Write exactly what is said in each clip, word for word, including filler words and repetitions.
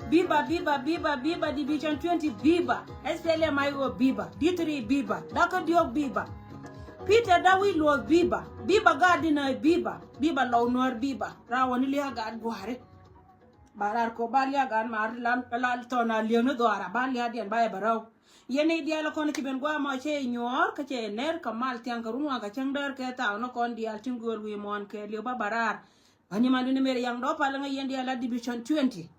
Biba, biba, biba, biba, Division twenty, biba. S P L M I O, biba. D three, biba. Dakä diɔk, biba. Peter Dawic Luɔth, biba. Biba Gat Dinai, biba. Biba Lɔw Nuäär, biba. Rawä ni lia̱a̱ gat gua̱a̱ri. Ba raar kɔ ba lia̱a̱ gat maar la, la thɔn a liäŋ ni dhɔaara ba lia̱a̱ diɛn ba yɛ bɛ rɛw. Yɛn i̱ diaal kɔn ci ben gua̱a̱ mɔ cɛ i̱ nyuɔ̱ɔ̱r kä cɛ i̱ ner kä mal thiaŋ kä run waŋ kä cäŋ däär kɛ thaw ni kɔn diaal tin gööl wi̱i̱ muɔ̱ɔ̱n kɛ liw ba ba raar. Bä nyi man duni mer yaŋ dɔ̱ pal ŋä yɛn diaal la Division twenty.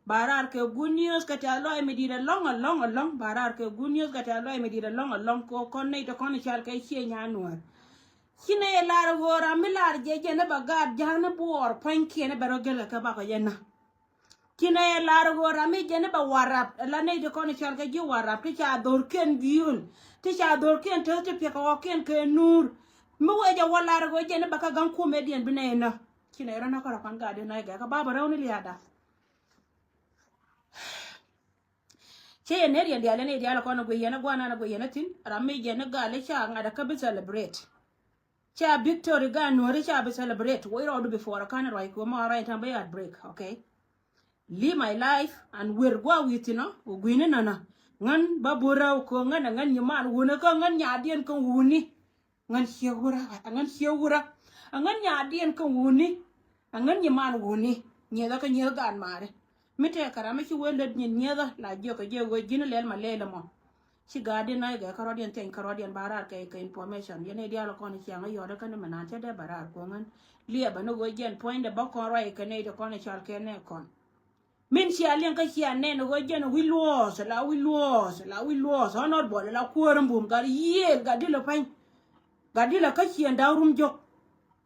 Ba raar kɛ good news kɛ tɛ̈th lɔaac mi di̱i̱t ɛlɔ̱ŋ, ɛlɔ̱ŋ, ɛlɔ̱ŋ. Ba raar kɛ good news kɛ tɛ̈th lɔaac mi di̱i̱t ɛlɔ̱ŋ, ɛlɔ̱ŋ. Kɛ kɔn nɛy ti kɔn i̱ cal kɛ ciëë nyan Nuäär. Ci nɛy ɛ lar ɣöö ram mi lar jɛ jɛn i̱ bɛ gaat ja̱a̱n i̱ buɔɔr pua̱nykiɛn i̱ bɛ rɔ gɛl kɛ kɛ bakɔ jɛ nä. Ci nɛy ɛ lar ɣöö ram mi jɛn i̱ bɛ Warap, la nɛy ti kɔn i̱ cal kɛ ji̱ Warap ti ca dhorkiɛn giööl, ti ca dhorkiɛn teth ti piɛk kɛ ɣɔ̱kiɛn kɛ nuur. Mi wee jɛ wä lar ɣöö jɛn i̱ bɛ kä ga̱ŋ kumɛdiɛn bi nɛy nä. Ci nɛy rɔ nä kärɔ pan gaat di nɛy gɛ kɛ ba bɛ rɛw ni lia̱a̱da. Cä yɛ ner yɛn diaal, yɛn diaal kɔn a guiy yɛn a guanan a guiy yɛn a thi̱n. Ram mi jɛn a gal i̱ ca ŋa̱t a kä bi celebrate. Ca victory gan nuɔ̱ri ca bi celebrate. Woi rɔɔdu before a kan ruac kɛ mɔ ruac ta̱ŋ bi heartbreak, okay? Live my life and wer gua wi̱i̱ thi̱n ɔ, wä gui̱ni nana. Ŋän ba bur rɛw kɛ ŋän a ŋän nyiman wuni kä ŋän nyadiɛn kä wuni. Ŋän ciek wurä, a ŋän ciek wurä. A ŋän nyadiɛn kä wuni. A ŋän nyiman wuni. Nyiethä kä nyieth gan mari. Mi tɛk kɛ ram mi ci wee lät nyin nyiethä la jiök kɛ jiök wee ji̱n lɛl ma lɛl ɛmɔ. Ci gaat di nɔy gɛ kärɔ̱diɛn thiɛny kärɔ̱diɛn ba raar kɛ kɛ information. Yɛn i̱ diaal kɔn ciaŋ i̱ yɔt ikä ni mi naan cä dee ba raar kuɔ̱ŋän. Liɛpä ni ɣöö jɛn puɔ̱nydɛ bä kɔn ruac kɛ nɛy ti kɔn i̱ cal kɛ nɛ kɔn. Min cia liɛŋ kä cia nɛn ɣöö jɛn wi̱c luɔɔth, la wi̱c luɔɔth, la wi̱c luɔɔth. Honorable, la kuäär in bum, gat yiëël, gat dilä pa̱ny. Gat dilä kä ciɛn da̱k rum jok.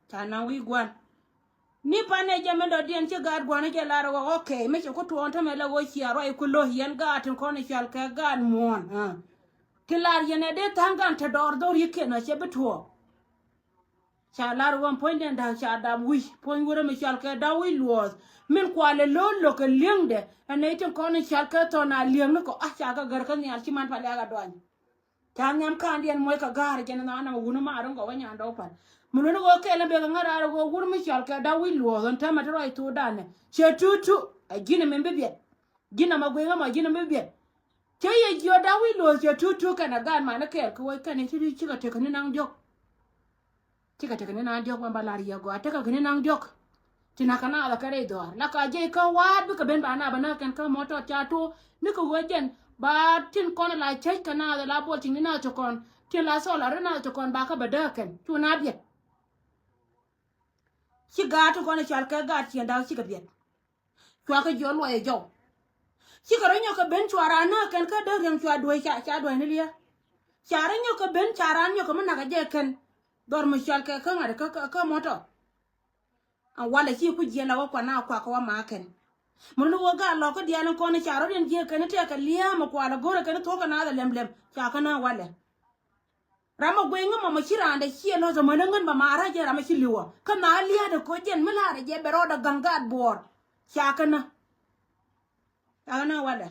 Ca naŋ wi̱c gua̱n. Ni panɛ jɛ min dɔ̱diɛn ci gaat gua̱n jɛ lar ɣöö, okay, mi ci ku tuɔɔn tämɛ la ɣöö cia ruac ku lo̱ yɛn gaat tin kɔn i̱ cal kɛ gaat muɔ̱ɔ̱n. Ti lar yɛn ɛ dee tha̱a̱ŋ gan te dɔɔr dho̱r yikiɛn ɔ cɛ bi tuɔɔk. Ca lar ɣöö puɔ̱nydiɛn da̱k ca dap wi̱c, puɔ̱ny wurä mi cal kɛ da̱k wi̱c luɔɔth. Min kualɛ lo̱o̱l lo̱k kɛ li̱eŋdɛ, ɛ nɛy tin kɔn in cal kɛ thɔn a li̱eŋni kɔ, a ca kɛ gär kä nhial ci man pa lɛ̈k a duany. Ca nhiam ka̱a̱ndiɛn muɔc kɛ ga̱a̱r jɛn in nɔanɛ mɛ wuni ma̱a̱r in gɔw ɛ nyan dɔw pal. Mi luni ɣöö kɛɛl in bek ɛ ŋäraar ɣöö wur mi cal kɛ da̱k wi̱c luɔɔth in täämɛ ti ruac thuudanɛ. Ciɛ tutu, ɛ ji̱n ɛ min bi biɛt. Ji̱n ɛ mɛ guiŋ ɛmɔ ji̱n ɛ min bi biɛt. Cä yɛ jiöt da̱k wi̱c luɔɔth cɛ tutu kɛn a gaat man ni kɛɛl kɛ wec kɛn i̱ ti ti cikɛ tekɛ ni naŋ diɔ̱k. Cikɛ tekɛ ni naŋ diɔ̱k mɛn ba lar yɛ gɔaa tekɛ kɛ ni naŋ diɔ̱k. Ti na̱k kɛ naath ɛ kɛ rɛy dhɔaar la ka jiɛc kä wa̱a̱t bikɛ ben ba naath bɛ näk kɛn kä mɔtɔt ca tuɔ ni kɛ wec jɛn ba tin kɔn la cäc kɛ naath la bol tiŋ ni naath ti kɔn tin la thɔl a ri naath ti kɔn ba kä bɛ dääk kɛn cu na biɛt. Ci gaat ti kɔn i̱ cal kɛ gaat ciɛn da̱k cikɛ biɛt. Cua kä jiɔ luɔc ɛ jɔw. Cikɛ rɔ nyɔk kɛ ben cua raan nääk kɛn kä dee riɛŋ cua duɔ̱c ca ca duɔ̱c ni liɛ. Ca rɔ nyɔk kɛ ben ca raan nyɔk kɛ mi nak ɛ jɛ kɛn. Dhɔr mi cɔal kɛ kä ŋa̱t kä kä mɔtɔ. An walɛ ci ku jiɛn la wä kuan na kuak kɛ wä ma kɛn. Mun ni wä gaa lɔk kä diaal in kɔn ca rɔ riɛn jiɛ kɛn tɛk kɛ lia̱a̱ mɛ kualɛ go̱rɛ kɛn thuɔ̱k kɛ naath ɛ lɛm lɛm ca kä na walɛ. Ram ɛ guey ŋä mɔmɔ ci raan dɛ ciɛ lɔth ɛ män ɛ ŋän bɛ maarä jɛ ram ɛ ci liwä kä na lia̱a̱dɛ koc jɛn mi la̱rɛ jɛ bɛ rɔɔdɛ gaŋ gaat buɔɔr. Ca kä nä. Ca kä nä walɛ.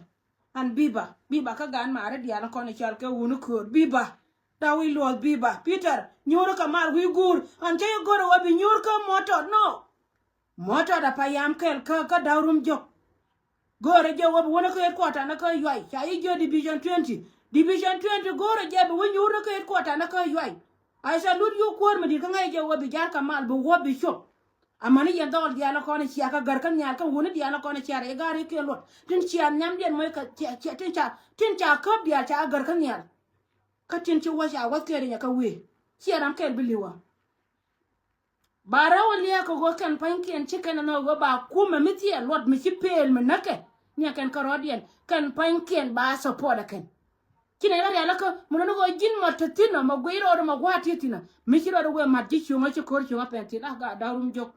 An biba biba kä gaan maarä diaal kɔn i̱ cɔal kɛ wuni köör biba. Da̱k wi̱i̱ luɔth biba Peter nyuur kä mal wi̱i̱ guur an cä i̱ go̱rɛ wä bi nyuur kä mɔtɔt nɔ. Mɔtɔt a payam kɛl kä kä da̱k rum jɔk. Go̱o̱rɛ jɛ wä bi wänä kä headquarter ni kä Yuay ca yi jiö division twenty. Division twenty go̱o̱rɛ jɛ bi wä nyuur ni kä headquarter ni kä Yuay. I salute you kuäär mi di̱t kä ŋäc jɛ wä bi jar kä mal bi wä bi cop. Amäni yɛn dhɔl diaal ni kɔn cia kä gär kä nhial kä wuni diaal ni kɔn cia rɛy gar ikiɛn luɔt tin cia nhiamdiɛn moc kä cia cia tin ca tin ca käp diaal ca gär kä nhial. Kä tin ci wä ca wä kɛɛr inyɛ kä wee cia ram kɛɛl bi li̱wä. Ba rɛw liɛɛk kɛ ɣöö kɛn pa̱nykiɛn ci kɛn ɛn ɣöö ba kumɛ mi thiɛɛl luɔt mi ci pëël mi näkɛ. Niɛ kɛn kärɔɔdiɛn kɛn pa̱nykiɛn ba support ɛ kɛn. Ci nɛy rɔ rialikä mi luni ɣöö ji̱n ma te thi̱n ɔ ma guiy rɔɔdɛ ma gua̱a̱t ti thi̱n ɔ mi ci rɔɔdɛ wee mat ji̱ cuŋä ci ko̱r cuŋä pɛn thi̱n a gaa da̱k rum jiök.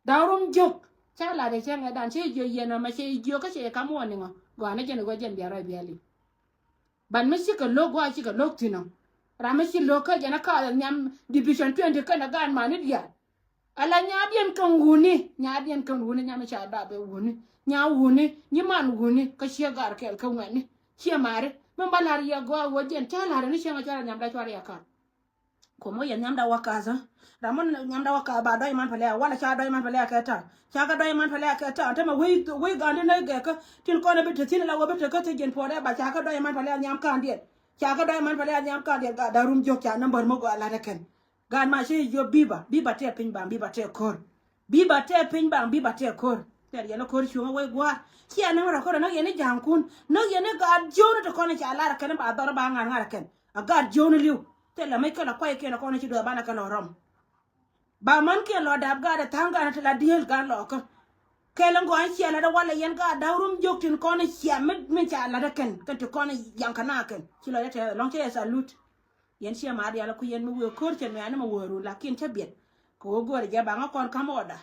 Da̱k rum jiök. Ca lat ɛ cäŋ ɛ dan cä jiök yɛn ɔ ma cɛ jiök kä cɛ kam wä niŋ ɔ gɔaa ni jɛn ɛ ɣöö jɛn bia rɔy bia liŋ. Ban mi cikɛ lo̱k gua̱a̱ cikɛ lo̱k thi̱n ɔ. Ram mi ci lo̱k kä jɛn a ka̱a̱th ɛ nhiam division twenty kɛn ɛ gaat mani diaal. Ala nyaadiɛn kɛn wuni nyaadiɛn kɛn wuni nyam mi ca dap ɛ wuni. Nya wuni nyi man wuni kä ciɛ gar kɛɛl kä ŋuɛni ciɛ mari. Min ba la̱r yɛ gɔaa wä jɛn ca la̱r ni cieŋ a cuarɛ nhiam da cuarɛ yɛ ka̱a̱th. Kuɔmɔ yɛ nhiamda wä kath ɛ. Ram mɔ nhiamda wä kath ba dɔ̱c man pɛlɛ a walɛ ca dɔ̱c man pɛlɛ a kɛ ta̱a̱. Ca kɛ dɔ̱c man pɛlɛ a kɛ ta̱a̱. Tämɛ wec, wec ga̱a̱n ti nɛy gɛɛkä tin kɔn ɛ bi te thi̱n la wä bi te kä thiec ji̱n puɔ̱ɔ̱dɛ ba ca kɛ dɔ̱c man pɛlɛ a nhiam ka̱a̱ndiɛn. Ca kɛ dɔ̱c man pɛlɛ a nhiam ka̱a̱ndiɛn, gaat da̱rum jiök ca nambär mi gɔaa lat ɛ kɛn. Gaat ma ci jiök biba, biba tɛɛ piny baŋ, biba tɛɛ ko̱r. Biba tɛɛ piny baŋ, biba tɛɛ ko̱r. Thil yɛn ɛ ko̱r cuŋä wec gua̱a̱r. Ciɛ näk rɔ ko̱r ɛ näk yɛn i̱ ja̱a̱ŋkun. Näk yɛn i̱ gaat jiökni ti kɔn i̱ ca lar ɛ kɛn i̱ ba dhɔr i̱ ba ŋa̱r ŋa̱r ɛ kɛn. A gaat jiökni li̱w. Thilɛ mi kɛl a kuay kiɛn a kɔn ci duɔth banɛ kɛ lɔ rɔm. Ba män kiɛn lɔ dap gaat a tha̱a̱ŋ gaat a ti la dieel gaat lɔkä. Kɛl in gɔany ciɛ lat a walɛ yɛn gaat da̱w rum jiök tin kɔn a ciɛ mi, mi ca lat a kɛn kɛn ti kɔn a yaŋ kɛ na kɛn ci lɔ jɛ tɛth ɛlɔ̱ŋ cɛ yɛ thalut. Yɛn ciɛ ma diaal a ku yɛn mi wëë ko̱r cɛ nuɛɛni mi wëë run lakin cä biɛt. Kɛ ɣöö go̱o̱rɛ jɛ baŋä kɔn ka̱m ɔɔda.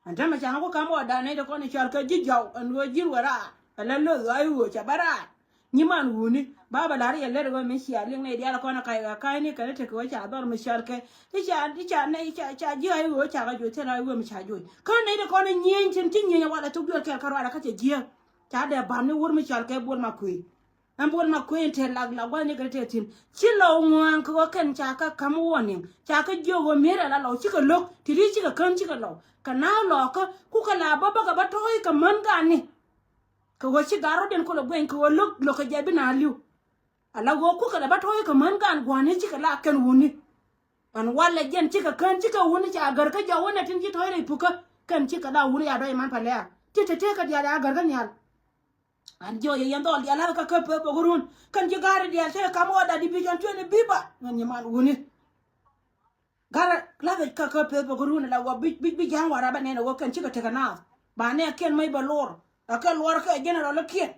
Ɛn täämɛ ca ŋa ku ka̱m ɣɔɔdan nɛy ti kɔn i̱ cɔal kɛ ji̱ jɔw ɛn ɣöö ji̱n wä raar. Ɛ la lo̱th ɣa̱c ɣöö ca bä raar. Nyi man wuni ba bɛ la̱r yɛ lɛr ɣöö mi cia liŋ nɛy diaal kɔn ɛ ka̱c ɣä ka̱cni kɛn i̱ tekɛ ɣöö ca dhɔr mi cɔal kɛ i̱ ca i̱ ca nɛy ca ca ji̱ ɣa̱c ɣöö ca kɛ joc thil ɣa̱c ɣöö mi ca joc. Kä nɛy ti kɔn i̱ nyieny cin ci nyieny ɛ walɛ thok duel kɛɛl kä ruaadɛ kä cɛ jiääk. Ca dee ba̱m ni wur mi cɔal kɛ buɔl ma kuëë. Ɛn buɔl ma kuëë in te lak lak gua̱thni kɛ te thi̱n. Ci lɔw ŋua̱a̱ŋ kɛ ɣöö kɛn ca kä ka̱m warning. Ca kä jiök ɣöö mi̱eer ala lɔw cikɛ lo̱k. Ti ri cikɛ kän cikɛ lɔw. Kɛ na̱a̱ lɔɔkä kukɛ la bä bäkɛ bä tɔ̱ɔ̱c kɛ män gaatni. Kɛ ɣöö ci gat rɔ̱diɛn kulɛ guɛny kɛ ɣöö lo̱k lo̱k kɛ jɛ bi na̱a̱ li̱w. Ala ɣöö kukɛ la bä tɔ̱ɔ̱c kɛ män gaat gua̱a̱ni cikɛ la kɛn wuni. Ɛn walɛ jɛn cikɛ kän cikɛ wuni ca gär kä jɔw wä nɛ tin ci tɔ̱ɔ̱c rɛy pukä. Kɛn cikɛ la wuni ya dɔ̱c man pɛlɛa. Ti te tëëkä diaal ya gär kä nhial. An jiɔ yɛ yɛn dhɔl diaal lath kä kä peth bok run. Kɛn ji̱ ga̱ri diaal te kam ɣɔda division twenty biba. Ŋän nyi man wuni. Ga̱ri lath kä kä peth bok run la wä bi bi bi ja̱a̱ŋ wara bä nɛn wä kɛn cikɛ tekɛ naath. Ba nɛ kiɛn mec bɛ lor. Ɛ kɛ luɔr kɛ general kiɛn.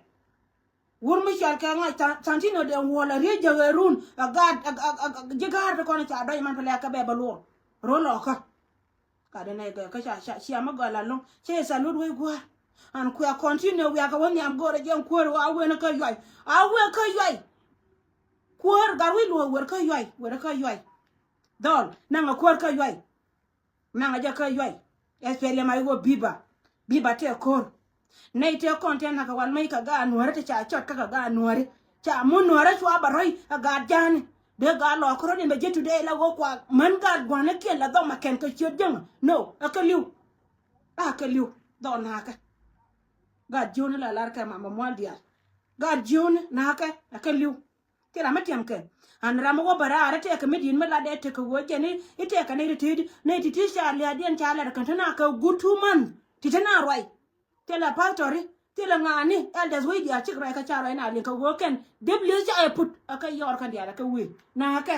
Wur mi cɔal kɛ ŋa̱c Santino dee wuɔl ɛ riec jäk ɛ run. Ɛ gaat ɛ ji̱ ga̱ri ti kɔn ca dɔc man pɛ lɛ kɛ bɛ bɛ lor. Rol ɔkä. Ka dee nɛy gɛ kä ca ca cia mi gɔl aloŋ cɛ yɛ thalut wec gua̱a̱r. An kuɛ continue wiakɛ wä nhiam go̱o̱rɛ jɛ ɛn kuäär ɣɔaa wen kä yuay. A wen kä yuay. Kuäär gat wi̱c luɔ̱ɔ̱c wer kä yuay wer kä yuay. Dhɔl naŋ a kuäär kä yuay. Naŋ a jɛ kä yuay. Ɛ pɛl yɛ ma iwä biba. Biba tɛ ko̱r. Nɛy tëë kɔn tëë nakä wal mec kɛ gaat nuääri ti ca cɔt kä kɛ gaat nuääri. Ca mun nuääri cua bɛ rɔ̱c ɛ gaat ja̱a̱ni. Dee gaat lɔɔk kärɔ̱diɛn bɛ ji̱ today la ɣöö kua män gaat gua̱nikiɛn la dhɔmɛ kɛn kɛ ciöt jäŋä. No, ɛ kɛ li̱w. A kɛ li̱w. Dhɔk na̱a̱kä. Gaat jiöni la lar kɛ mamɛ mual diaal. Gaat jiöni na̱a̱kä ɛ kɛ li̱w. Ti ram mi tiɛm kɛ. An ram mi wä bä raar i̱ tɛkɛ mi di̱i̱t mi lat dee tekɛ ɣöö jɛn i̱ tɛkɛ nɛy ti ti̱i̱t nɛy ti ti̱i̱t ca lia̱a̱diɛn ca lat kɛn ti na kɛ guut two month ti ti na ruac. Thilɛ pastori thilɛ ŋa̱a̱ni elders wec diaal cik ruac kä ca ruac na liŋ kɛ ɣöö kɛn dep li̱eth ca yɛ put ɛ kɛ yɔɔr kɛn diaal ɛ kɛ wëë. Na̱a̱kɛ.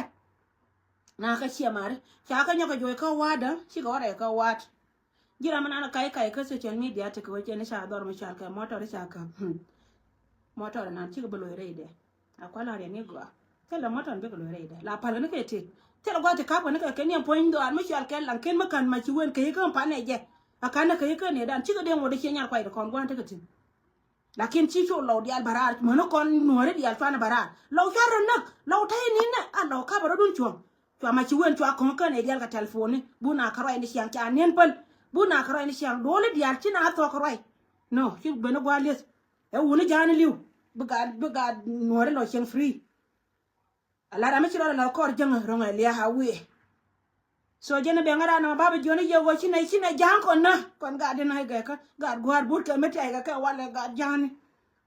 Na̱a̱kɛ ciɛ mari ca kɛ nyɔk kɛ juɔc kä wa̱a̱dä cikɛ wä rɛy kä wa̱a̱t. Ji̱ ram mi nan ka̱c ka̱c kä social media tekɛ ɣöö cɛn i̱ ca dhɔr mi cɔal kɛ mɔtɔr i̱ ca käp. Mɔtɔr inan cikɛ bi loc rɛydɛ. A kual a riɛn i̱ gɔaa thilɛ mɔtɔr bikɛ loc rɛydɛ la pal kɛn kɛ tëë. Thilɛ gɔaa ti kap kɛn kɛ kɛn yɛn puɔ̱ny dhɔaar mi cɔal kɛ laŋ ken mi ka̱n mac ci wen kɛ yi kä mi pan ɛ jɛ. A ka̱n ɛ kɛ yi kä nɛɛdan cikɛ dee ŋot i̱ ciɛ nyar kuay ti kɔn gua̱n tekɛ thi̱n. Lakin ci cu lɔw diaal bä raar mäni kɔn nuääri diaal cuanɛ bä raar lɔw cuarɛ näk lɔw ta̱yɛ ni̱n nɛ a lɔw kapɛ rɔ̱dun cuɔ̱ŋ. Cua mac ci wen cua kɔ̱ŋ kän ɛ diaal kɛ telefoni bun a kä ruac ni ciaŋ ca ni̱n päl. Bun a kä ruac ni ciaŋ duɔli diaal ci na thuɔk kä ruac. No ci ben ni gua̱a̱r lieth. Ɛ wuni ja̱a̱ni li̱w bi gaat bi gaat nuääri lɔ cieŋ free. A la ram mi ci rɔɔdɛ la kɔr jäŋä ro̱ŋɛ lia̱a̱ a wiɛ. So jɛn a bɛŋä raan nɔmɔ bapɛ jiɔni yɛ ɣöö ci nɛ ci nɛ ja̱a̱ŋ kɔn nä kɔn gaat di nä gɛkä gaat gua̱a̱r but kɛ mi tiaykɛ kɛ walɛ gaat ja̱a̱ni.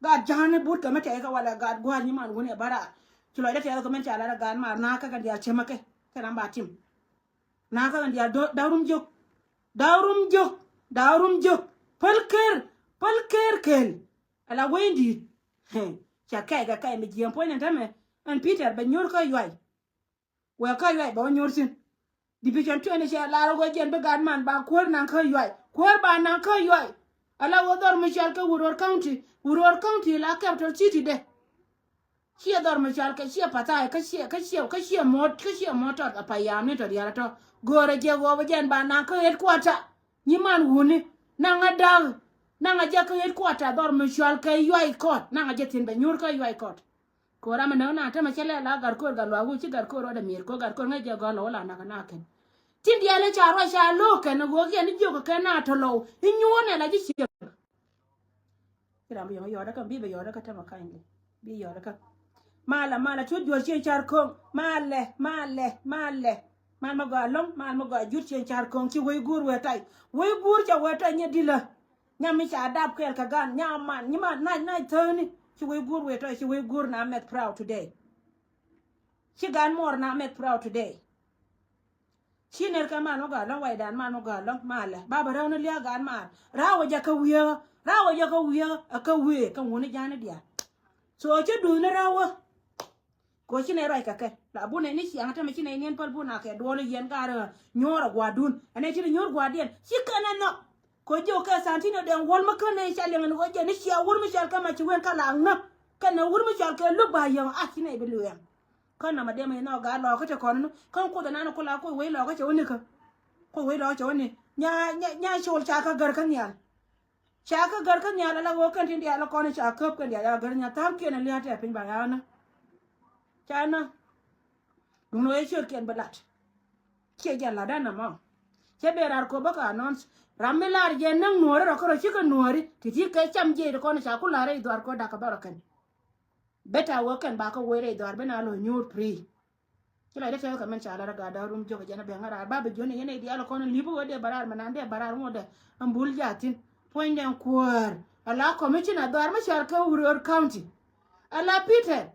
Gaat ja̱a̱ni but kɛ mi tiaykɛ walɛ gaat gua̱a̱r nyi man wuni ɛ bä raar. Ci lɔcdä tiaykɛ kɛ min ca lat ɛ gaat maar na̱a̱kä kɛ diaal cämäkɛ kɛ ram ba tim. Na̱a̱kä kɛ diaal da̱w rum jiök. Da̱w rum jiök. Da̱w rum jiök. Päl ker. Päl ker kel. Ala wec in di̱i̱t. Ca kɛc kɛ kɛc mi jiɛɛm puɔ̱ny ni tämɛ. Ɛn Peter bɛ nyuur kä yuay. Wee kä yuay bɛ wä nyuur thi̱n. Division twenty cɛ lar wee jɛn bi gat man ba kuäär naŋ kä yuay. Kuäär ba naŋ kä yuay. Ala wee dhɔr mi cɔal kɛ Uror County. Uror County la capital city dɛ. Ciɛ dhɔr mi cɔal kɛ ciɛ pathai kä ciɛ kä ciɛ kä ciɛ mɔt kä ciɛ mɔt tɔt a payam ni tɔt yal tɔ. Go̱o̱rɛ jɛ ɣɔw jɛn ba naŋ kä headquarter. Nyi man wuni naŋ a da̱k. Naŋ a jɛ kä headquarter dhɔr mi cɔal kɛ yuay kɔt naŋ a jɛ thi̱n bɛ nyuur kä yuay kɔt. Kɛ ɣöö ram mi näk na tämɛ cä lɛ la gat ko̱r gat luaak wun ci gat ko̱r rɔɔdɛ mi̱er kɛ ɣöö gat ko̱r ŋäc jɛ gɔ̱r lɔw la nakä na kɛn. Tin diaal in ca ruac ca lo̱o̱k kɛn ɣöö kiɛn i̱ jiök kɛ kɛn na tɔ̱ lɔw i̱ nyuɔ̱ɔ̱n ɛ la ji̱ ciek. Ci ram bi yɔ̱ŋ yɔɔdä kä bi bɛ yɔɔdä kä tämɛ kany bi yɔɔdä kä. Malɛ, malɛ, tut juɔ̱r cieŋ car ko̱ŋ. Malɛ, malɛ, malɛ. Mal mi gɔaa ɛlɔ̱ŋ, mal mi gɔaa jur cieŋ car ko̱ŋ. Ci wec guur wee tɔy. Wec guur ca wee tɔy nyɛ dilä. Nyam mi ca dap kɛɛl kɛ gan, nyam man, nyi man, nac, nac thäni. Ci wec guur wee tɔy, ci wec guur na mɛth proud today. Ci gan muɔr na mɛth proud today. Ci ner kɛ man wä gal lɔ̱ŋ, waydan man wä gal lɔ̱ŋ, malɛ. Baba räw ni lia̱a̱ gan man. Räw wä jɛ kä wiee, räw wä jɛ kä wiee, ɛ kä wiee, kä wuni jani diaal. So cä duth ni räw wä. Ko ci nɛ ruac kɛ kɛ. La bu nɛ ni ciaŋ tämɛ ci nɛ niɛn päl bu na kɛ duɔl yɛn gar nyuɔr a guadun. Ɛnɛ ci ni nyuɔr guadiɛn. Ci kɛn ɛ nhɔk. Ko jiök kɛ Santino dɛŋ wäl mi kän nɛ ca liɛŋ ni wä jɛ ni cia wur mi cɔal kɛ ma ci wen kä la ŋä. Kɛn nɛ wur mi cɔal kɛ luk ba yɛŋ a ci nɛ bi luɛɛŋ. Kä nɔmɔ dee mi nɔ gaa lɔɔkä te kɔn ni kä kuoth nan ku la kuoth wei lɔɔkä cɛ wä ni kä. Kuoth wei lɔɔkä cɛ wä ni nya nya nya col ca kä gär kä nhial. Ca kä gär kä nhial ala wä kɛn tin diaal kɔn ca käp kɛn diaal ya gär nya tha̱a̱ŋ kiɛn a lia̱a̱ tɛ piny ba ya na. Ca na. Duŋ ni wee ciöt kiɛn bi lat. Ciɛ jɛ lat dan nɔmɔ. Cɛ ben rar kop bä ka announce. Ram mi lar jɛ näŋ nuɔ̱ɔ̱ri rɔ kärɔ cikɛ nuɔ̱ɔ̱ri ti ti kɛ cam jiɛc ti kɔn ca ku lar rɛy dhuar kɔ dak kɛ dhɔr kɛn. Beta wä kɛn ba kä wee rɛy dhuar ben a lɔ nyuur pri. Ci la dee tɛth kɛ mɛn ca lar a gat da̱r rum jiök jɛn a ben ŋa̱ rar ba bi jiön i̱ yɛn i̱ diaal kɔn in li̱p wä dee ba rar mɛ nan dee ba rar ŋot dee. Ɛn bul jathin puɔ̱ny dɛn kuäär a la commissioner dhuar mi car kä Uror County. A la Peter.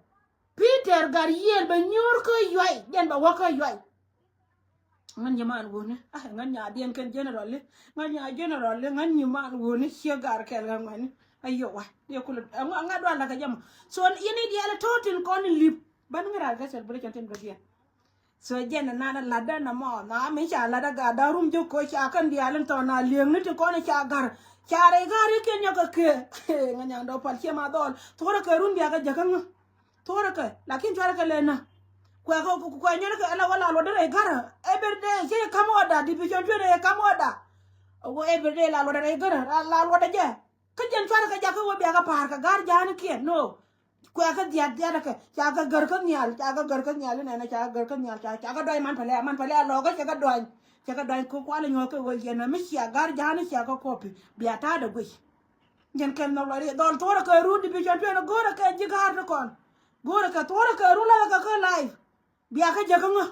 Peter Gat Yiëël bɛ nyuur kä Yuay, jɛn bɛ wä kä Yuay. Ŋän nyiman wuni, ah, ŋän nyadiɛn kɛn general li, ŋän nya general li, ŋän nyiman wuni ciɛ gar kɛl ŋä ŋuɛni. Ayo wa, diɛ kulɛ, ŋä dual la kɛ jɛ mɔ. So yini diɛl tɔtin kɔn in lip, ban ŋä rar kɛ celebration tin bɛ diɛn. So jɛn na na ladda na mɔ, na mi ca ladda ga da rum jɛ ko ca kɛn diɛl in tɔ na liɛŋni ti kɔn ca gar, ca rɛy gar ikiɛn nyɔk kɛ kɛ. Ŋä nyaŋ dɔ pal ciɛ ma dhɔl, thorɛ kɛ run bia kɛ jɛ kä ŋä. Thorɛ kɛ, lakin cuarɛ kɛ lɛ na. Kuɛ kɛ, kuɛ nyɔrɛ kɛ, ɛla wä la luɔtdɛ rɛy garä. Every day, cɛ kam wä da, division twenty ɛ kam wä da. Wä every day la luɔtdɛ rɛy garä, la, la luɔtdɛ jɛ. Kä jɛn cuarɛ kɛ jakä wä bia kɛ pa̱a̱r kɛ gar ja̱a̱ni kiɛn, no. Kuɛ kɛ dhiat, dhiat kɛ, ca kɛ gär kä nhial, ca kɛ gär kä nhial, inɛnɛ ca kɛ gär kä nhial, ca, ca kɛ dɔny man pɛlɛ, man pɛlɛ a lɔkä cɛ kɛ dɔny. Cɛ kɛ dɔny kɛ kualɛ nyuɔ̱th kɛ wä yɛn, mi cia gar ja̱a̱ni cia kɛ kɔpi, bia ta̱a̱dɛ guic. Jɛn kɛn nhɔk lɔ ri dhɔl thorɛ kɛ run division twenty go̱rɛ kɛ ji̱ ga̱a̱r ti kɔn. Go̱rɛ kɛ thorɛ kɛ run la kɛ kä live. Bia kä jɛ kä ŋä.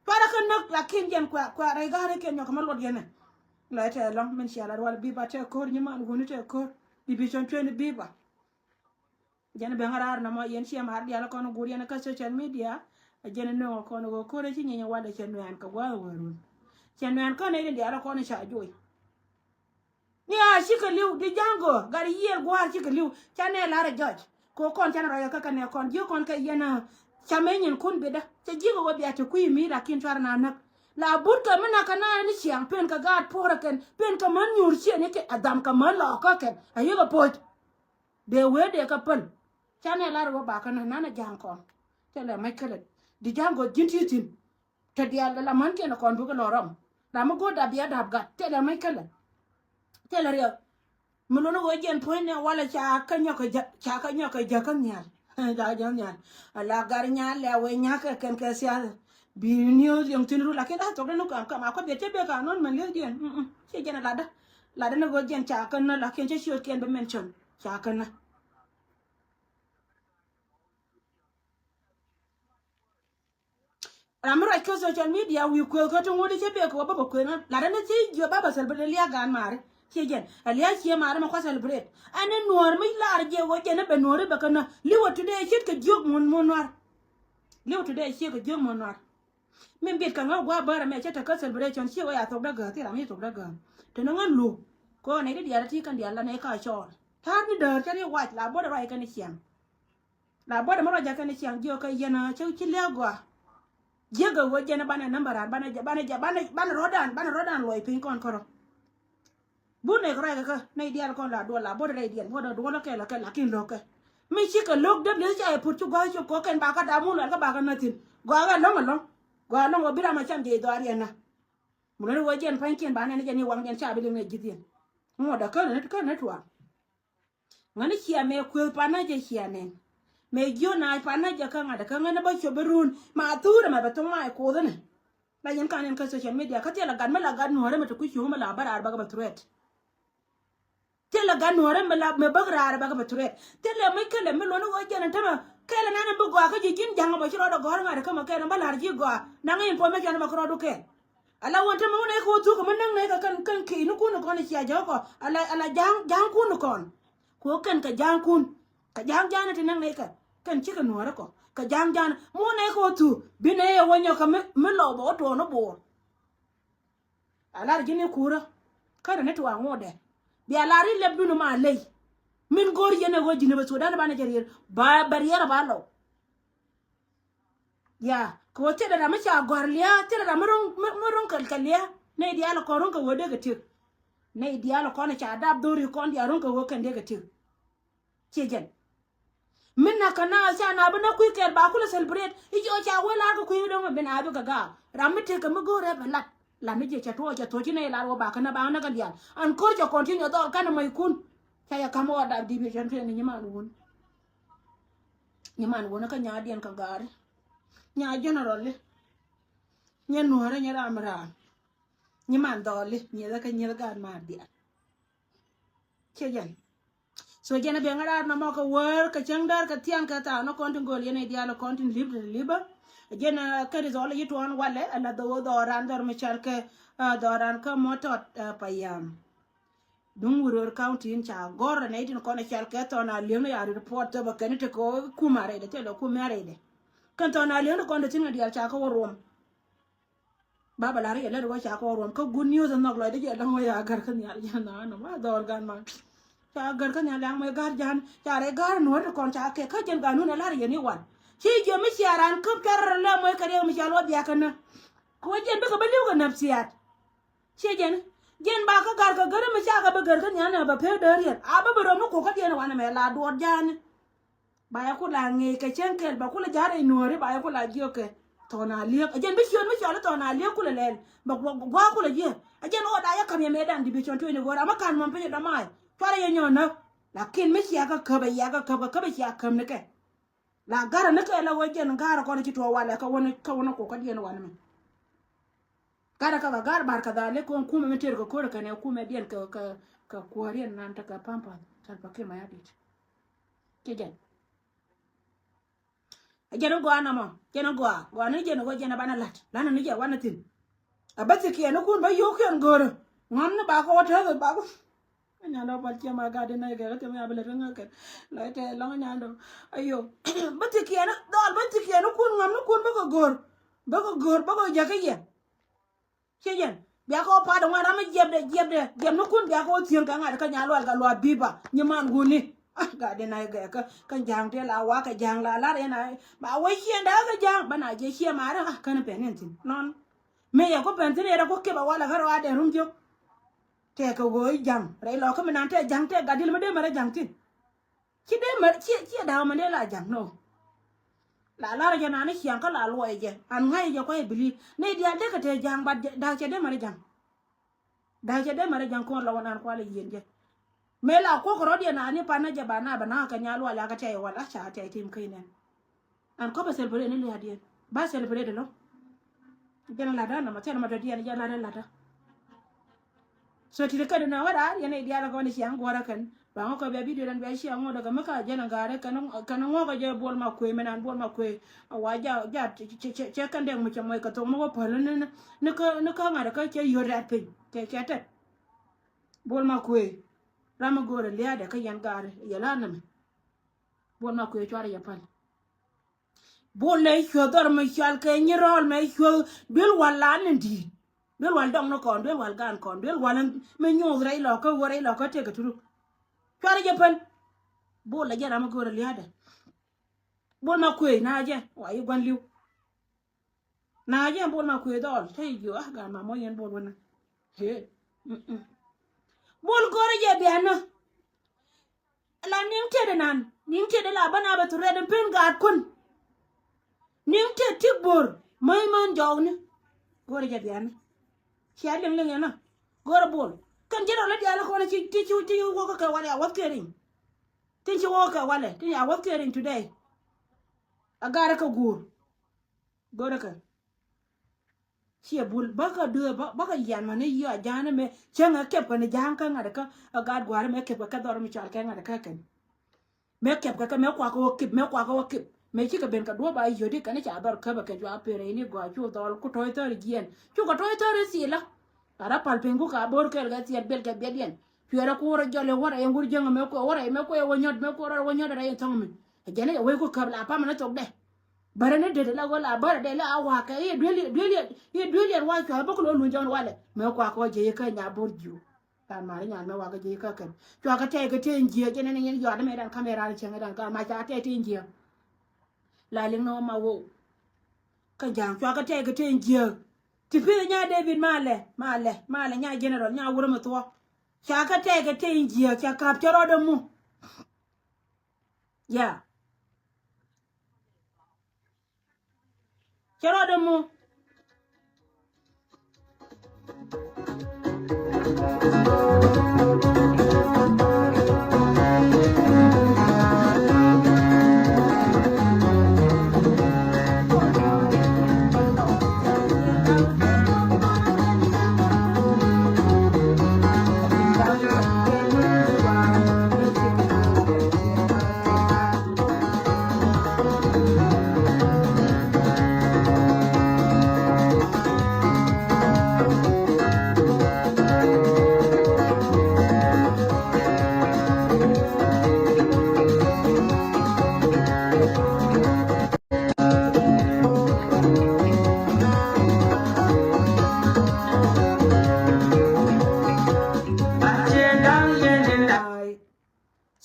Cuarɛ kɛ näk lakin jɛn kua kua rɛy ga̱a̱r kɛ nyɔk kɛ ma luɔt yɛn ɛ. Lɔ tɛ lɔŋ min cia la rual biba tɛ ko̱r nyi man wuni tɛ ko̱r. Division twenty biba. Jɛn ben ŋa̱ raar nɔmɔ yɛn ciɛ mar dial kɔn guur yɛn kä social media. Jɛn nöŋ kɔn ɣöö ko̱r ci nyiny walɛ cɛ nuɛn kɛ gua̱a̱th wä run. Cɛ nuɛn kä nɛy din dial kɔn ca juɔy. Ni a cikɛ li̱w di Jaŋgo Gat Yiëël gua̱a̱r cikɛ li̱w. Ca nɛ lar a jɔc ko kɔn ca nɛ rɔyɛ kä kɛ nɛ kɔn ji̱ kɔn kɛ yɛn a. Ca mɛ nyin kun bitdä cɛ ji̱ kɛ wä bia ti kui̱ mi lakin cuarɛ na näk. La but kɛ mi na kɛ na ni ciaŋ pen kɛ gaat puɔrɛ kɛn pen kɛ män nyuur ciɛ ni kɛ a dham kɛ män lɔɔkä kɛn a yikɛ poc. Dee wee dee kɛ päl. Ca nɛ lar wä ba kɛ na nan a ja̱a̱ŋ kɔn. Cɛ lɛ mac kälɛ di Jaŋgo ji̱n ti thi̱n. Te diaal la män kiɛn kɔn bikɛ lɔ rɔm. Ram mi go̱o̱r dap bia dap gat tɛlɛ mec kälɛ. Tɛlɛ riɛk. Mi luni wee jiɛn puɔ̱ny ni walɛ ca kä nyɔk kä ja̱ kä nhial. Ca kä ja̱ nhial. Ala gar nyal lɛ wee nyakɛ kɛn kɛ siath. Bi niw yɔŋ thin ru lakin a thok dɛ ni kam kam a kɔ biɛ te bek a nɔn mɛn lieth diɛn. Ci jɛn a ladä. Ladä ni wee jiɛn ca kä nä lakin cä ciöt kiɛn bi mention ca kä nä. Ram mi ruac kä social media wi̱i̱ kuëth kä ti ŋuɔ̱t i̱ cä bek kɛ wä bä bä kuëth ŋä lat ɛn i̱ ci jiö bä bä celebrate liak gan mari. Ci jɛn a liak cie mari ma kua celebrate ɛn i̱ nuɔ̱ɔ̱r mi lar jiɛ wä jɛn i̱ bɛ nuɔ̱ɔ̱r i̱ bɛ kä nä li̱wä today cit kɛ jiök mun mun nuar. Li̱wä today cit kɛ jiök mun nuar. Min bit kɛ ŋä gua̱a̱ bärä mɛ cä te kä celebration ci wä ya thok dä gäär thil ram ci thok dä gäär. Te ni ŋä luk kɛ ɣän nɛy ti diaal ti kɛn diaal la nɛy ka cɔɔl ta̱a̱r ni däär cä ri wac la bo̱dɛ ruac kɛn i̱ ciɛŋ. La bɔdɛ mɛ rɔ jakä ni ciaŋ jiɔ kä yɛn cä ci liak gɔaa. Jiäk gɛ wä jɛn banɛ nambä ran banɛ jɛ banɛ jɛ banɛ banɛ rɔdan banɛ rɔdan lɔc piny kɔn kärɔ. Bun nɛ kɛ rɔy kɛ kä nɛy diaal kɔn la duɔl la bɔdɛ rɛy diɛn bɔdɛ duɔl kɛ la kɛ lakin lo̱k kɛ. Mi cikɛ lo̱k däp lieth ca yɛ put ci gɔaa ci kɔk kɛn ba kä dam wun luɛl kä ba kä näthin gɔaa kɛ lɔ̱ŋ ɛlɔ̱ŋ. Gɔaa lɔ̱ŋ wä bi ram a cam jɛ i̱ dhɔaar yɛn na. Mun ni wä jɛn pa̱ny kiɛn ba nɛn jɛn i̱ waŋ jɛn ca bi liŋ nɛ ji̱th yɛn. Ŋuɔ̱t a kän ni kän ni tuaŋ. Ŋäni cia mëë kuëth panä jɛ cia nɛn. Mëë jiö naac panä jɛ kä ŋa̱t kä ŋäni bä cop bi run ma thurɛ mɛ bɛ thoŋ maac kuoth inɛ. La yɛn kan in kä social media kä thilɛ gat mi la gat nuɔ̱ɔ̱rä mɛ ti kui̱ cuŋ mi la bä raar bä kɛ bɛ threat. Thilɛ gat nuɔ̱ɔ̱rä mi la mɛ bäk raar bä kɛ bɛ threat. Thilɛ mi kɛlɛ mi luɔ̱ni ɣöö jɛn in tämɛ. Kɛl ɛn ɛn bi gɔaa kä ji̱ ji̱n ja̱ŋ bä ci rɔɔdɛ gɔ̱r ŋa̱t kä mɛ kɛl ɛn bä la̱r ji̱ gɔaa. Naŋ information bä kä rɔɔdu kɛl. Ala wän te mɛ wun ɛ kɛ wä thuk kɛ mi näŋ nɛ kɛ kɛn kɛn ki̱i̱ni kun kɔn cia jɔk kɔ. Ala ala ja̱ŋ ja̱ŋ kun kɔn. Ku kɛn kɛ ja̱ŋ kun. Kɛ ja̱ŋ ja̱ŋ ti näŋ nɛ kɛ kɛn cikɛ nuɔ̱ɔ̱rä kɔ. Kɛ ja̱ŋ ja̱ŋ mi wun ɛ kɛ wä thuk bi nɛ yɛ wä nyɔk kɛ mi mi lɔw bä wä tuɔɔn ni bo̱o̱r. A lar ji̱n i̱ kuurä. Kärɛ ni tuaŋ ŋuɔdɛ. Bia lar i̱ lɛpdun ma ley. Min go̱o̱r yɛn ɛ ɣöö ji̱n ɛ bɛ Sudan banɛ jɛ rier. Ba bɛ rier ɛ ba lɔw. Ya kɛ ɣöö thilɛ ram mi ca gɔ̱a̱r lia̱a̱, thilɛ ram mi ro̱ŋ mi ro̱ŋ kɛ lia̱a̱. Nɛy diaal ɛ kɔn ro̱ŋ kɛ ɣöö dee kɛ tiek. Nɛy diaal ɛ kɔn ɛ ca dap dho̱ri kɔn diaal ro̱ŋ kɛ ɣöö kɛn dee kɛ tiek. Ciɛ jɛn. Min na kɛ na ca na bi na kui̱ kɛɛl ba kulɛ celebrate. I̱ jɔɔ ca wee lar kɛ kui̱ dɔ̱ŋ bi na bi kɛ gaak. Ram mi tëëk kɛ mi go̱o̱rɛ bɛ lat. Lat ni jɛ cɛ tuɔɔk cɛ thuɔ̱c ci nɛy lar wä ba kɛ na ba na kɛ diaal. An ko̱r cɛ continue dhɔl kanɛ mɔc kun. Ca yɛ ka̱m wä dap division twenty nyiman wun. Nyiman wun kä nyaadiɛn kɛ gaari. Nya general li. Nyɛ nuɔ̱ɔ̱rä nyɛ ram ram. Nyiman dhɔli nyiethä kä nyieth gaat maar diaal. Ciɛ jɛn. So jɛn a biɛŋ a raar nɔmɔ kɛ wär kɛ cäŋ däär kɛ thiaŋ kɛ thaak ni kɔn tin gööl yɛn a diaal kɔn tin li̱p ti li̱pä. Jɛn a kɛn ri dhɔl a yi tuɔɔn walɛ a la dhɔw dhɔran dhɔr mi cal kɛ dhɔran kä mɔtɔt payam. Duŋ Wuror County in ca gɔr a nɛy tin kɔn a cal kɛ thɔn a li̱eŋ ni a report thop a kɛn ti kɛ kum a rɛydɛ thilɛ kum a rɛydɛ. Kɛn thɔn a li̱eŋ ni kɔn ti thi̱n kɛ diaal ca kɛ wä ruɔm. Baba lar yɛ lɛt wä ca kɔn ruɔm kä good news a nhɔk lɔcdä jɛ dɔ̱ŋ wä ya gär kä nhial jɛ na nɔ ma dhɔl gan ma. Ca gär kä nhial yaŋ mɛ gar jan ca rɛ gar nuɔr ti kɔn ca kɛ kä jɛn ganun a lar yɛ ni wan. Ci jɛ mi cia ran käp ca rɛ lɛ mɔ kɛ riɛk mi cia luɔ bia kä nä. Kɛ wä jɛn bikɛ bä liw kɛ nap siat. Ci jɛn jɛn ba kä gar kɛ gär mi ca kɛ bä gär kä nhial nɛ bä pek däär yɛn a bä bä rɔ mi kok kä diɛn wan mɛ la duɔt jan. Ba yɛ ku la ŋi̱i̱c kɛ cäŋ kɛl ba ku la ja̱r rɛy nuɔ̱ɔ̱ri ba yɛ ku la jiök kɛ. Thɔn a liek a jɛn bi ciöt mi cɔl i̱ thɔn a liek ku la lɛl ba gua̱a̱ ku la jiɛ. A jɛn ɣöö da yɛ ka̱m yɛ mëë dan division twenty go̱o̱r ama ka̱n mɔm piny dɔ̱ma̱a̱c cuarɛ yɛ nyɔ̱ɔ̱n näk. Lakin mi cia kä käp a yia kä käp kä käp a cia käm ni kɛ. La garä ni kɛ la ɣöö jɛn garä kɔn ci tuɔɔk walɛ kä wän kä wän a kok kä diɛn wanɛ mɛ. Garä kä kɛ garä bar kɛ dhali kɔn kumɛ mi tëër kɛ ko̱r kɛnɛ kumɛ diɛn kɛ kɛ kɛ kuäär yɛn nan tekɛ pampa Salva Kiir Mayardit. Ci jɛn. A jɛn a gɔaa nɔmɔ jɛn a gɔaa gɔaa ni jɛn a ɣöö jɛn a banɛ la̱t la̱t ni jɛ wanɛ thi̱n. A bä thikiɛn ni kun bä yio̱o̱kiɛn go̱o̱rä ŋɔ̱n ni ba kɛ wä tääth ba ku. Nyandɔ pal ciɛ ma gat di nɛy gɛk thi̱n mi a bi lät kä ŋäk kɛn lɔc tɛɛ lɔŋ nyandɔ. Ayo bä thikiɛn ni dhɔl bä thikiɛn ni kun ŋɔ̱n ni kun bä kɛ go̱o̱r bä kɛ go̱o̱r bä kɛ jäkä yɛ. Ciɛ jɛn bia kɛ wä pat ŋuan ram mi jiɛpdɛ jiɛpdɛ jiɛp ni kun bia kɛ wä thieŋ kɛ ŋa̱t kä nyalual kɛ luaak bi̱i̱ ba nyi man wuni. Ah gat di na i̱ gɛɛkä kä ja̱a̱ŋ tëë la wakä ja̱a̱ŋ la lar yɛn a ba wä ciɛ da̱a̱ kä ja̱a̱ŋ bä na jɛ ciɛ maari ah kän pɛn in thi̱n nɔn. Mëë yɛ ku pɛn thi̱n yɛ rɛ ku kip a walɛ kä rɔaadɛ rum jiök. Tɛɛkɛ ɣöö i̱ ja̱a̱ŋ rɛy lɔkä mi nan tɛɛ ja̱a̱ŋ tɛɛ gat dil mi dee mɛ rɛ ja̱a̱ŋ thi̱n. Ci dee mɛ ciɛ ciɛ da̱a̱ mɛ dee la ja̱ŋ nɔ. La lar jɛ nani ciaŋ kä la luɔc jɛ an ŋa̱c jɛ kuay believe nɛy diaal dee kɛ te ja̱ŋ but da̱a̱ cɛ dee mɛ rɛ ja̱ŋ. Da̱a̱ cɛ dee mɛ rɛ ja̱ŋ kɔn lɔ wä nan kualɛ yieen jɛ. Mëë la kuɔk rɔ̱diɛn ani pan na jɛ ba na bɛ na kɛ nyal wal a kɛ tɛy wal a ca tɛy tim kä inɛn. An kɔpɛ celebrate ni lia̱a̱diɛn ba celebrate lɔ. Jɛn latdä nɔmɔ thil ma dɔ̱diɛn jɛ latdä latdä. So ti ti kädɛ na wä raar yɛn i̱ diaal kɔn i̱ ciaŋ guɔ̱rä kɛn. Ba ŋɔ kɛ bia video dan bia ciaŋ ŋɔ dɛ kɛ mi ka jɛn ŋa̱rä kɛn ŋɔ kɛn ŋɔ kɛ jɛ Bol Makuëë mi nan Bol Makuëë. A wa ja ja cɛ kɛn dɛŋ mi cɛ mɔc kɛ thok mi wä päl ni ni kä ni kä ŋa̱rä kä cɛ yot rɛt piny kɛ kɛ tɛt. Bol Makuëë ram mi go̱o̱rɛ lia̱a̱dɛ kä yɛn gaari yɛ la̱a̱n ni mi. Bol Makuëë cuarɛ yɛ päl. Bol nɛ cuɔth dhɔr mi cual kɛ nyi rɔɔl mɛ cuɔth duel wal lan ni di̱i̱t. Duel wal dɔŋ ni kɔn duel wal gan kɔn duel wal mi nyuuth rɛy lɔkä wä rɛy lɔkä tëk kɛ turuk. Cuarɛ jɛ pän. Bol la jɛ ram mi go̱o̱rɛ lia̱a̱dɛ. Bol Makuëë na jɛ wa yi gua̱n li̱w. Na jɛ Bol Makuëë dhɔl te jiö ah gan ma mɔ yɛn Bol wänä. Bol go̱o̱rɛ jɛ bianä. La niŋ tëëdɛ nan niŋ tëëdɛ la bä na bɛ thurɛt in pen gaatkun. Niŋ tëë tik bo̱r mäc män jɔɔkni. Go̱rɛ jɛ biani. Cia liŋ liŋ yɛn na go̱rɛ Bol kɛn ji̱ rɔl i̱ diaal kɔn ci ci ci ci wok kɛ walɛ a wäth kɛ riŋ. Tin ci wok kɛ walɛ tin a wäth kɛ riŋ today. A garɛ kɛ guur. Go̱rɛ kɛ ciɛ Bol bäkä duee bäkä yian mani yiɔ a ja̱a̱n mɛ cäŋ a kɛp kɛn ja̱a̱n kä ŋa̱t kä a gaat gua̱a̱r mɛ kɛp kɛ kɛ dhɔr mi cual kɛ ŋa̱t kä kɛn. Mɛ kɛp kɛ kɛ mɛ kuak kɛ wä kip mɛ kuak kɛ wä kip. Mëë cikɛ ben kɛ duɔ̱ɔ̱p a yio̱di kɛn ca dhɔr käpɛ kɛ jua perɛ ini gɔaa cu dhɔl ku tɔ̱ɔ̱c thäri jiɛn. Cukɛ tɔ̱ɔ̱c thäri thilä. A rɔ pal piny ku ka bo̱o̱r kɛɛl kɛ thiɛt bel kɛ biɛt yɛn. Cuɛ rɔ ku wä rɔ jɔl i̱ wä rɔ yɛn wur jäŋ mɛ kuɛ wä rɔ yɛn mɛ kuɛ wä nyɔt mɛ kuɛ rɔ wä nyɔt rɔ yɛn thɔŋ mi. Ɛ jɛn i̱ wä ku käp la pamɛ ni thok dɛ. Bärä ni det la wä la bärä dɛ la a wakä i̱ duel i̱ duel i̱ duel i̱ wa cua bä ku lo luny jɔn walɛ. Mɛ kua kɔ jɛ ikä nya bo̱o̱r jiu. Ran mari nyan mɛ wakä jɛ ikä kɛn. Cua kä tɛy kä tɛy jiɛ jɛn ni yɛn yɔat mɛ dan kamɛ ran cɛŋ dan ka ma ca tɛy tɛy jiɛ. La liŋ ni wä ma wow. Kä ja̱a̱ŋ cua kä tɛy kä tɛy jiääk. Ti pi̱th nya David malɛ malɛ malɛ nya general nya wurä mi thuɔ̱k. Cua kä tɛy kä tɛy jiääk ca ka̱p cä rɔɔdɛ mu. Ya. Cä rɔɔdɛ mu.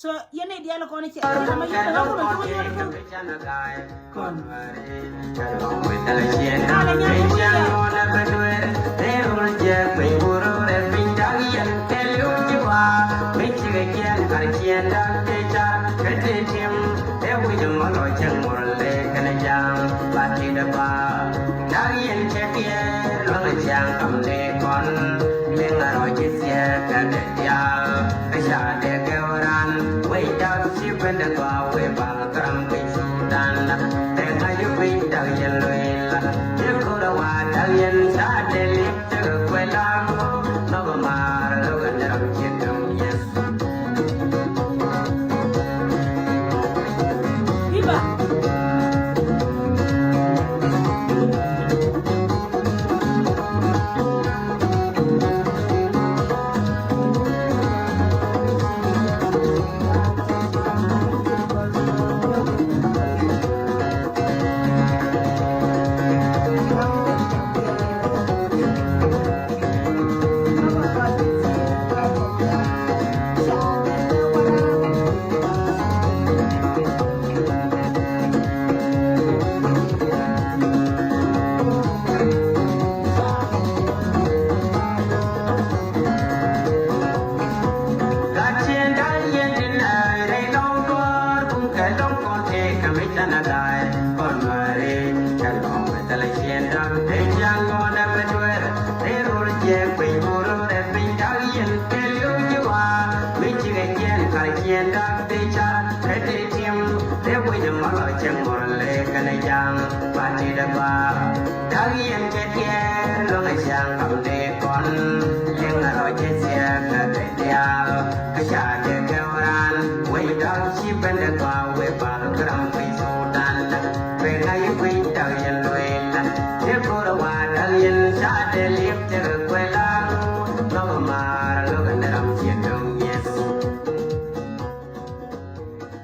So yɛn i̱ diaal kɔn i̱ cɛ.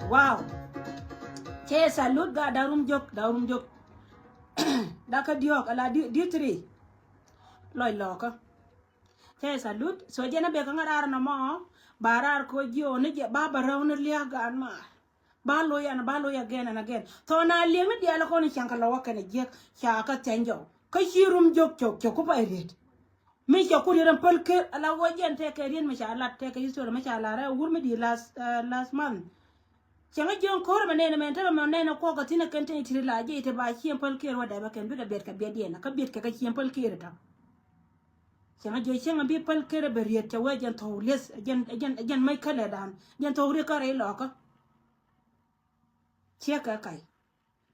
Wow. Cɛ salute ga darum jok, darum jok. Dakä diɔk ala di, di three. Lɔc lɔkä. Cɛ salute. So jɛn a bek kä ŋa raar nɔmɔ. Ba raar ko jiɔ ni jɛ ba ba rɛw ni liak gan maar. Ba loy an ba loy again and again. Thɔ na liɛŋ ni diaal kɔn i̱ ca̱ŋ kɛ lɔ wä kɛn a jiɛk ca kä thiany jɔw kä ci rum jok cok cok ku pay riet. Mi cɛ ku riet ɛn päl ker ala wä jɛn tɛkɛ riet mi ca lat tɛkɛ history mi ca lat rɛ wur mi di last, uh, last month. Cɛ ŋä jiɔŋ ko̱r mɛ nɛn mɛ tɛmɛ mɛ nɛn kuɔk kɛ thin ɛ kɛn tɛn i̱ tiri la jiɛ ite ba cieŋ päl ker wä dɛmɛ kɛn bikɛ biɛt kɛ biɛt yɛn kä biɛt kɛ kɛ cieŋ päl ker ita. Cɛ ŋä jiɛ cieŋ bi päl ker ɛ bɛ riet cɛ wee jɛn thɔw lieth jɛn jɛn jɛn mec kä lɛ dan jɛn thɔw riet kä rɛy lɔkä. Ciɛ kɛ kac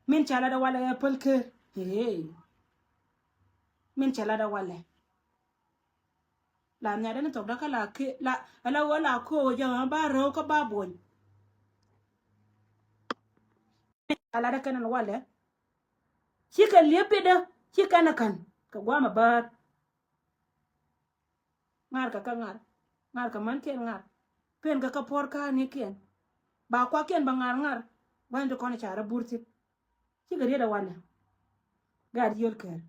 min ca lat ɛ walɛ ɛ päl ker. Ee. Min ca lat ɛ walɛ. La nhiaadɛ ni thok dä kä la ke la ala wä la ko̱o̱k jɛ ɣän ba rɛw kä ba buɔ̱ny. A latdä kɛn ɛn walɛ. Cikɛ liep pitdä, ci kɛn ɛ kän kɛ guamɛ bäär. Ŋa̱r kɛ kä ŋa̱r, ŋa̱r kɛ män kiɛn ŋa̱r. Pen kɛ kä puɔr ka̱a̱ni kiɛn. Ba kuakiɛn bɛ ŋa̱r ŋa̱r. Gua̱ny ti kɔn ca rɔ bur thi̱n. Cikɛ riet ɛ wanɛ. Gat yio̱l kɛɛr.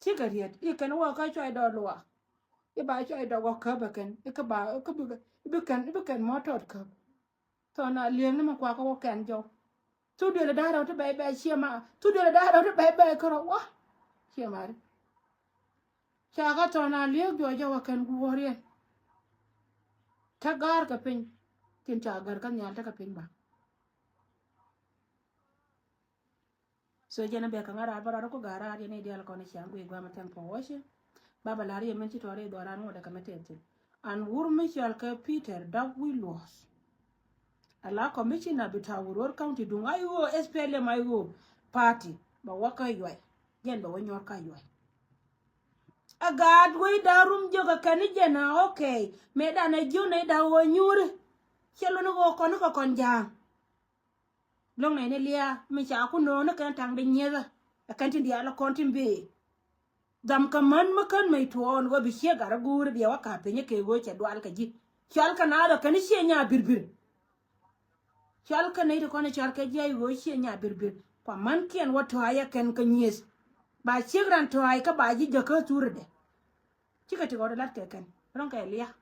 Cikɛ riet i̱ kɛn wä kä cuay dɔɔk luaak. I̱ ba cuay dɔɔk wä käp ɛ kɛn i̱ kä ba i̱ kä bi i̱ bi kɛn i̱ bi kɛn mɔ tɔt käp. Thɔn a liek ni mi kuakä wä kɛn jɔw. Thuk duël da̱a̱ rɛw ti bɛy bɛy ciɛ ma thuk duël da̱a̱ rɛw ti bɛy bɛy kärɔ wä. Ciɛ ma ri. Ca kä thɔn a liek juɔc jɔw ɛ kɛn guɔ̱ɔ̱riɛn. Tä ga̱a̱r kɛ piny. Tin ca gär kä nhial tekɛ piny ba. So jɛn a bɛ kä ŋa̱ raar bä raar ku ga̱a̱r raar yɛn i̱ diaal kɔn i̱ ciaŋ guiy gua̱a̱m a thank for watching. Ba bä la̱r yɛ min ci tɔɔr i̱ dhuɔ̱ran ŋuɔ̱t ɛ kɛ mi tɛth thi̱n. An wur mi cɔal kɛ Peter Dak Wi̱i̱ Luɔ̱ɔ̱th. A la commissioner bi ta̱a̱ wur wor county duŋ a i̱ ɣöö S P L M a i̱ ɣöö party bɛ wä kä yuay. Jɛn bɛ wä nyuɔ̱r kä yuay. A gaat wec da̱a̱ rum jiök ɛ kɛn i̱ jɛn a okay. Mëë dan a jiök nɛy da̱a̱ ɣöö nyuuri. Cɛ luni ɣöö kɔn i̱ kɛ kɔn ja̱a̱ŋ. Lo̱ŋ nɛy ni liaa mi ca ku no̱o̱ni kɛn taŋ di nyiethä. Ɛ kɛn tin diaal ɛ kɔn tin bëë. Dham kɛ män mi kän mɛy tuɔɔn ɣöö bi ciek gat rɔ guuri biɛ wä ka̱a̱p piny kɛ ɣöö cɛ dual kɛ ji̱. Cɔal kɛ naath ɛ kɛn i̱ ciɛ nyaa birbir. Cɔal kɛ nɛy ti kɔn i̱ cɔal kɛ ji̱ a i̱ ɣöö ciɛ nyaa birbir. Kua mänkiɛn wä tɔ̱a̱c ɛ kɛn kɛ nyieth. Ba ciek ran tɔ̱a̱c kä ba ji̱ jäkä thuridɛ. Cikɛ ti ɣɔt ilat kɛ kɛn ro̱ŋ kɛ liaa.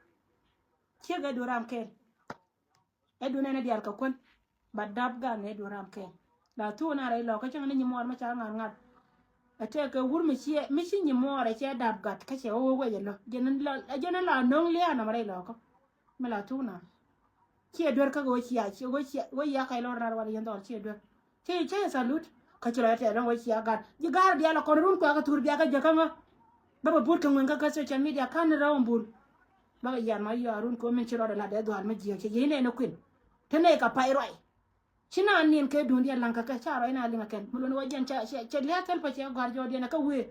Ciek ɛ duɔ̱ram kɛn. Ɛ duun ɛn ɛ diaal kɛ kuän. Ba dap gan ɛ duun ram kɛn. La thuun a rɛy lɔkä cäŋ ni nyimuɔɔr mi ca ŋa̱r ŋa̱r. Ɛ tɛk kɛ wur mi ciɛ mi ci nyimuɔɔr ɛ cɛ dap gat kä cɛ wä wä wec ɛ lɔ. Jɛn la jɛn la no̱ŋ lia̱a̱ nam rɛy lɔkä. Mi la thuun a ciɛ duer kä wä cia wä cia wä cia kɛy lɔr nar wal yɛn dhɔl ciɛ duer. Ci cä yɛ salute kä ci lɔ yɛ tɛth lɔŋ wä cia gat ji̱ ga̱a̱r diaal ɛ kɔn run kuakä thur biakä jäkä ŋä. Bä bä but kɛ ŋueŋ kä kä social media ka̱n ni rɛw ɛn bul. Bä kɛ yian ma yɔa run komin ci rɔɔdɛ lat dee dhuaal mi jiääk cɛ yiey nɛn ni kui̱n. Te nɛy kɛ pay ruac. Ci naan niɛn kɛ duundiɛn laŋ kɛ kɛ ca ruac na liŋ ɛ kɛn mi luɔni wä jɛn ca ca ca lia̱a̱ thil pä cɛ gɔ̱a̱r jɔɔdiɛn ɛ kä wëë.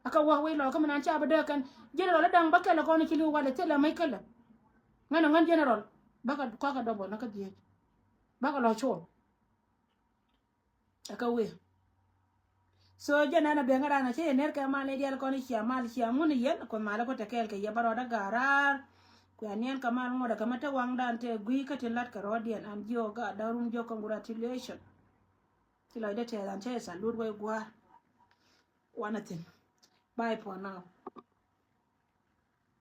Ɛ kä wä wec lɔɔkä mi naan ca bi dee kɛn. General i̱ da̱ŋ bä kɛl ɛ kɔn i̱ ci li̱w walɛ thilɛ mec kɛlɛ. Ŋän ɛ ŋän general bä kɛ kɔakɛ dɔbɔl ni kä dhieec. Bä kɛ lɔ cuɔl. Ɛ kä wëë. So jɛn ɛn a ben ŋäran a cä yɛ ner kɛ mal ni dial kɔn i̱ cia mal cia ŋun i̱ yɛn kuoth mal i̱ kuoth te kɛɛl kɛ yɛ bä rɔɔdä ga̱a̱r raar. Kuɛ niɛn kɛ mal ŋuɔ̱t ɛ kɛ mä te waŋdan te gui̱i̱ kä tin lat kɛ rɔɔdiɛn an jiök ga̱a̱r da̱ŋ rum jiök congratulation. Ci lɔcdä tɛth an cä yɛ salute wä i̱ gua̱a̱r. Wanɛ thi̱n. Bye for now.